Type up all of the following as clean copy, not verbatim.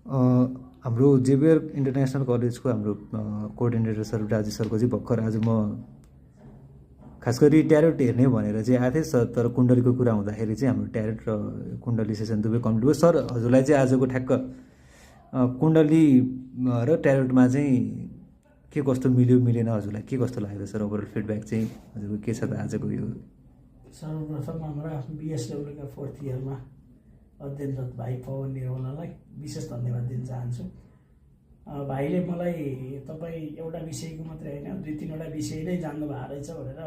हाम्रो Xavier international कलेजको हाम्रो कोअर्डिनेटर सर राजु सरको चाहिँ भर्खर आज म खास गरी ट्यारोट हेर्ने भनेर चाहिँ आएको थिएँ सर, तर कुण्डलीको कुरा हुँदाखेरि चाहिँ हाम्रो ट्यारोट र कुण्डली सेसन दुवै कम्प्लिट भयो। सर हजुरलाई चाहिँ आजको ठ्याक्क कुण्डली र ट्यारोटमा चाहिँ के कस्तो मिल्यो मिलेन, हजुरलाई के कस्तो लाग्यो सर? ओभरअल फिडब्याक चाहिँ हजुरको के छ त आजको यो? सर्वप्रथम हाम्रो बिएसडब्ल्यूका 4th इयरमा अध्ययनरत भाइ पवन निरौलालाई विशेष धन्यवाद दिन चाहन्छु। भाइले मलाई तपाईँ एउटा विषयको मात्रै होइन 2-3वटा विषय नै जान्नु भएको रहेछ भनेर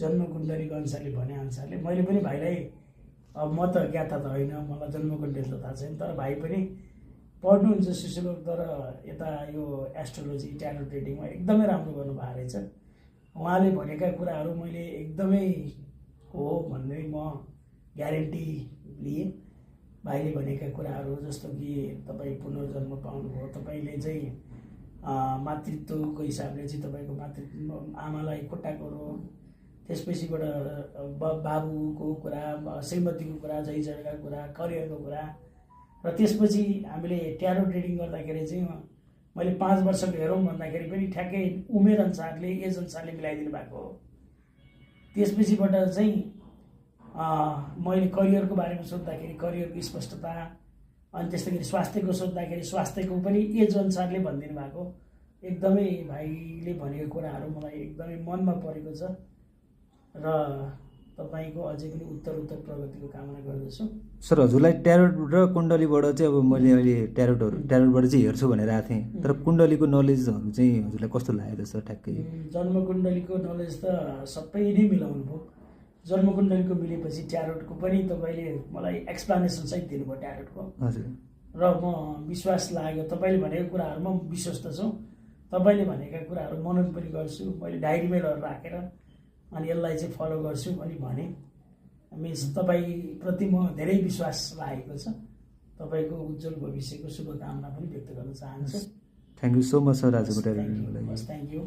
जन्मकुण्डलीको अनुसारले भने अनुसारले मैले पनि भाइलाई म त ज्ञाता त होइन, मलाई जन्मकुण्डली त थाहा छैन, तर भाइ पनि पढ्नुहुन्छ शिशुलोक, तर यता यो एस्ट्रोलोजी ट्यारोट रिडिङमा एकदमै राम्रो गर्नुभएको रहेछ। उहाँले भनेका कुराहरू मैले एकदमै हो भन्ने म ग्यारेन्टी लिएँ। भाइले भनेका कुराहरू जस्तो कि तपाईँ पुनर्जन्म पाउनुभयो, तपाईँले चाहिँ मातृत्वको हिसाबले चाहिँ तपाईँको मातृत्व आमालाई खुट्टाको रोग, त्यसपछिबाट बाबुको कुरा, श्रीमतीको कुरा, जैजडका कुरा, करियरको कुरा, र त्यसपछि हामीले ट्यारोट रिडिङ गर्दाखेरि चाहिँ मैले 5 वर्षको हेरौँ भन्दाखेरि पनि ठ्याक्कै उमेर अनुसारले एज अनुसारले मिलाइदिनु भएको हो। त्यसपछिबाट चाहिँ मैले करियरको बारेमा सोद्धाखेरि करियरको स्पष्टता, अनि त्यस्तै स्वास्थ्यको सोद्धाखेरि स्वास्थ्यको पनि एज अनुसारले भनिदिनु भएको। एकदमै भाइले भनेको कुराहरू मलाई एकदमै मनमा परेको छ र तपाईँको अझै पनि उत्तर प्रगतिको कामना गर्दछु। सर हजुरलाई ट्यारोट र कुण्डलीबाट चाहिँ अब मैले अहिले ट्यारोटबाट चाहिँ हेर्छु भनेर आएको थिएँ, तर कुण्डलीको नलेजहरू चाहिँ हजुरलाई कस्तो लाग्यो त सर? ठ्याक्कै जन्मकुण्डलीको नलेज त सबै नै मिलाउनु भयो। जन्मकुण्डलीको मिलेपछि ट्यारोटको पनि तपाईँले मलाई एक्सप्लानेसन सहित दिनुभयो ट्यारोटको। हजुर। र म विश्वास लाग्यो तपाईँले भनेको कुराहरूमा विश्वस्त छु। तपाईँले भनेका कुराहरू मनन पनि गर्छु, मैले डायरीमै राखेर अनि यसलाई चाहिँ फलो गर्छु भने मिन्स तपाईँप्रति म धेरै विश्वास लागेको छ। तपाईँको उज्जवल भविष्यको शुभकामना पनि व्यक्त गर्न चाहन्छु। Thank you so much sir आजको टाइम दिनुको लागि। Thank you.